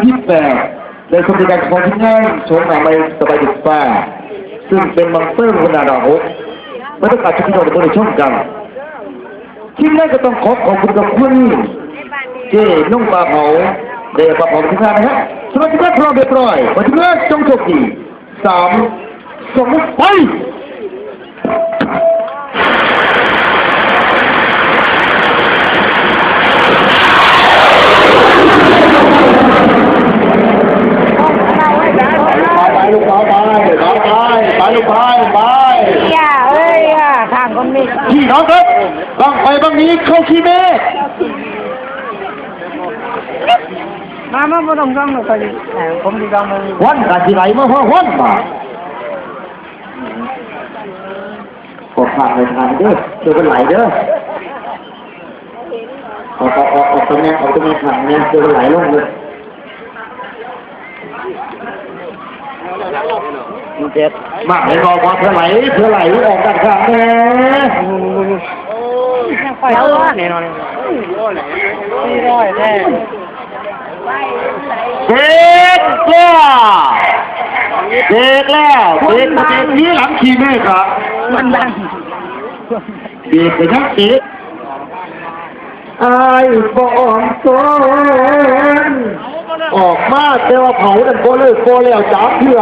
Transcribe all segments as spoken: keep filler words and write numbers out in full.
ที่แปด ได้สวัสดิการของทีมงานโฉมหน้าใหม่สบายดีสปา ซึ่งเป็นมังเตอร์ขนาดหก บรรยากาศที่พี่น้องได้ชมกัน ทีมงานก็ต้องขอขอบคุณกับคุณเจ้น้องปลาเผา ได้ปลาเผาทีมงานนะฮะ สำหรับทีมงานพร้อมเรียบร้อย มาทีมงานจงโชคดี สาม สอง ไป ไปลูกเขาไป ไปไป ไปลูกไป ไป อย่าเอ้ย อย่าทางคนนี้ พี่น้องครับ บั้งไฟบั้งนี้เข้าขี้เมฆ มา มา บ่ต้องซ่องดอก ข้อยสิ เอ่อ ผมสิซ่องเบิ่ง ควันกะสิไหลมา เพราะควันมา ขอผ่านไปทางเด้อ เดี๋ยวมันไหลเด้อ ออก ออก ออก ออกตำแหน่ง ออกตำแหน่งทางเนี่ย เดี๋ยวมันไหลลงเลย เจ็ด มาให้รอพอเท่าไหร่ เท่าไหร่ ออกด้านข้างแน่ ยังปล่อยเอาวะ แน่นอน สี่ร้อยแท้ เบรกแล้ว เบรกแล้ว เบรก เบรกทีหลังขี่เมฆครับ มันดัง เบรกไปทั้งเบรก อ้ายบ่อ่อนซ้อน ออกมาแต่ว่าเผานั่นบ่เลิกบ่แล้วจักเทื่อ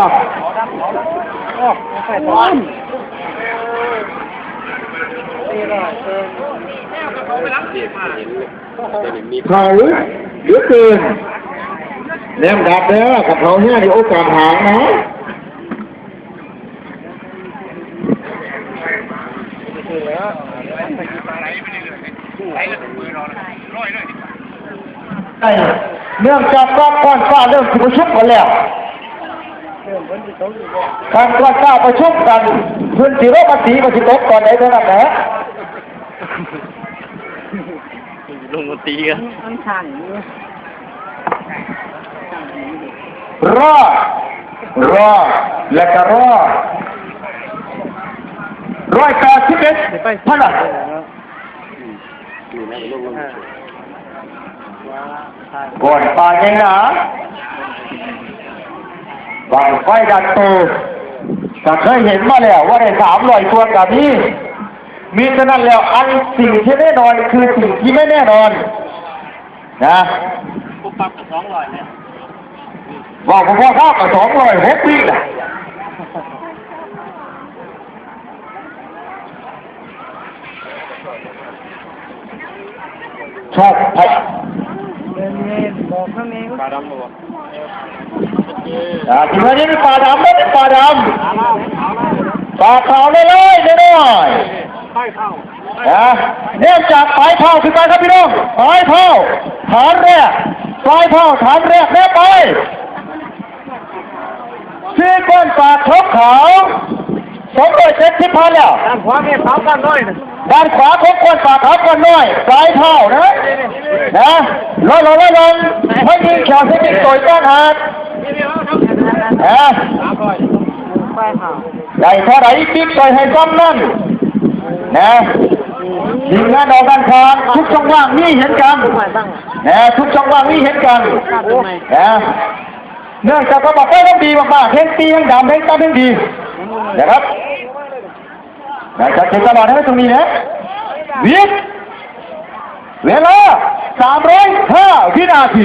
เผาเหลือเกิน แนมดับแล้ว กับเผาเนี่ยเดี๋ยวโอกาสหางนะ ใช่ เนื่องจากว่าก้อนฟ้าเริ่มสิประชุมกันแล้ว การก้อนฟ้าประชุมกัน เพิ่นสิลงมติว่าสิตกตอนใดเท่านั้นแหละ ลงมาตีกัน มันสั่นอยู่ รอ รอ และก็รอ ร้อยแปดสิบเอ็ด เดี๋ยวไป พันละ ก่อนปลาใหญ่หนา บั้งไฟดันโต ก็เคยเห็นมาแล้วว่าได้สามร้อยตัวก็มี มีฉะนั้นแล้ว อันสิ่งที่แน่นอนคือสิ่งที่ไม่แน่นอน นะ ปุ๊บปั๊บก็สองร้อยเนี่ย ว่าผมว่าข้าวก็สองร้อยหกปีแหละ โชคไทย เดินเล่นบอกข้างใน ปลาดำบ่ อ่า ทีมงานนี้มีปลาดำไหม มีปลาดำ ปลาขาวน้อยๆ น้อยๆ ไปเข้า นะ เนื่องจากปลายเผาคือกันครับพี่น้อง ปลายเผา ฐานแรก ปลายเผา ฐานแรก แนบไป สี่ก้อนปลาขาวขาว สองร้อยเจ็ดสิบ พันแล้ว ด้านขวามีขาวก้อนน้อยนะ ด้านขวาของก้อนปลาขาวก้อนน้อย ปลายเผานะ นะ รอรอรอรอ ไม่ยิงแขวใส่ยิงต่อยก้อนหาด นะ สามร้อย ไปเผา ได้เท่าไหร่ปิ๊กไปให้ซ้ำนั่น นะ ทีมงานออกด้านข้าง ทุกช่องว่างมีเห็นกัน นะ ทุกช่องว่างมีเห็นกัน นะ เนื่องจากว่าบั้งไฟมันดีมากๆ แฮงตีแฮงดำแฮงตัดแฮงดี นะครับ นะ จัดเต็มตลอดให้ตรงนี้นะ วิทย์ เวลา สามร้อยห้า วินาที